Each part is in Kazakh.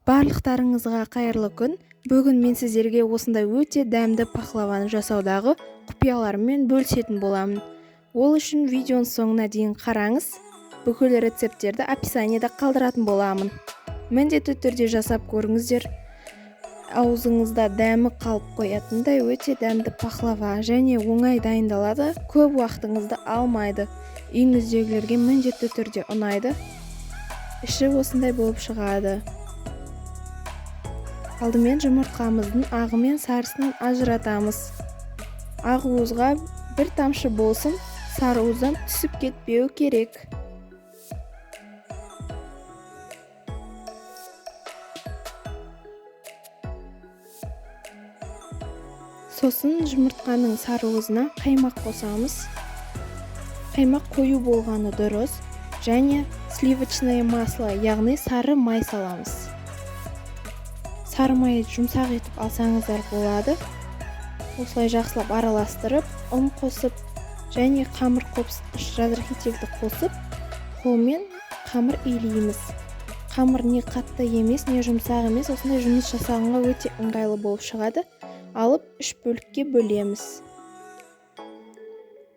Барлықтарыңызға қайырлы күн. Бүгін мен сіздерге осындай өте дәмді пахлаваны жасаудағы құпияларыммен бөлісетін боламын. Ол үшін видеоның соңына дейін қараңыз. Бүкіл рецепттерді описаниеда қалдыратын боламын. Міндетті түрде жасап көріңіздер. Аузыңызда дәмі қалып қоятындай өте дәмді пахлава және оңай дайындалады, көп уақытыңызды алмайды. Үйіңіздегілерге міндетті түрде ұнайды. Іші осындай болып шығады. Алдымен жұмыртқамыздың ағы мен сарысынан ажыратамыз. Ақ уызға бір тамшы болсын, сары уыздан түсіп кетпеуі керек. Сосын жұмыртқаның сары уызына қаймақ қосамыз. Қаймақ қою болғаны дұрыс, және сливочное масло, яғни сары май саламыз. Сары майды жұмсақ етіп алсаңыздар болады. Осылай жақсылап араластырып, ұн қосып және қамыр қопсытқыш разрыхлительді қосып, қолмен қамыр илейміз. Қамыр не қатты емес, не жұмсақ емес, осындай жұмыс жасағанға өте ыңғайлы болып шығады. Алып 3 бөлікке бөлеміз.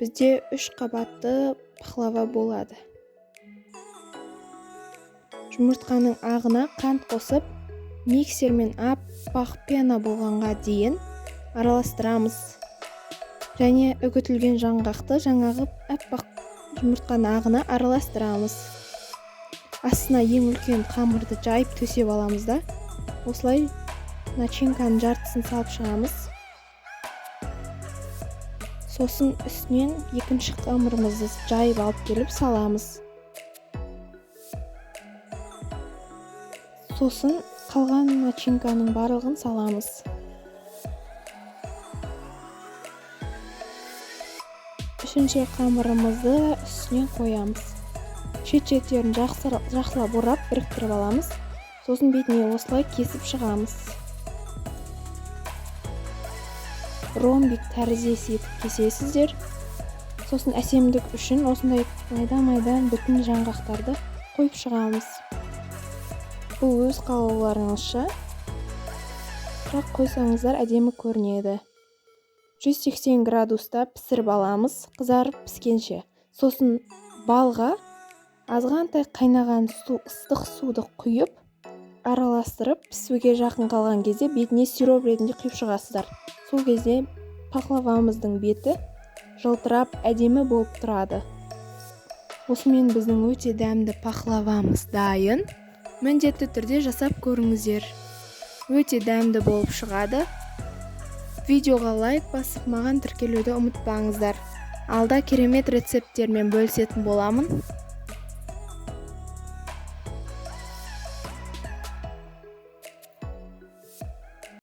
Бізде 3 қабатты пахлава болады. Жұмыртқаның ағына қант қосып, миксермен аппақ пена болғанға дейін араластырамыз. Және үгітілген жаңғақты жаңағы аппақ жұмыртқаның ағына араластырамыз. Астына ең үлкен қамырды жайып төсеп аламыз да, осылай начинканың жартысын салып шығамыз. Сосын үстінен екінші қамырымызды жайып алып келіп саламыз. Сосын қалған начинканың барлығын саламыз. Үшінші қамырымызды үстінен қоямыз. Шет-шеттерін жақсылап орап біріктіріп аламыз. Сосын бетіне осылай кесіп шығамыз. Ромбик тәріздес етіп кесесіздер. Сосын әсемдік үшін осындай майда-майда бүтін жаңғақтарды қойып шығамыз. Бұл өз қалауларыңызша, бірақ қойсаңыздар әдемі көрінеді. 180 градуста пісіріп аламыз, қызарып піскенше. Сосын балға азғантай қайнаған су, ыстық суды құйып, араластырып, пісуге жақын қалған кезде бетіне сироп ретінде құйып шығасыздар. Сол кезде пахлавамыздың беті жылтырап әдемі болып тұрады. Осымен біздің өте дәмді пахлавамыз дайын. Міндетті түрде жасап көріңіздер. Өте дәмді болып шығады. Видеоға лайк басып, маған тіркелуді ұмытпаңыздар. Алда керемет рецепттермен бөлісетін боламын.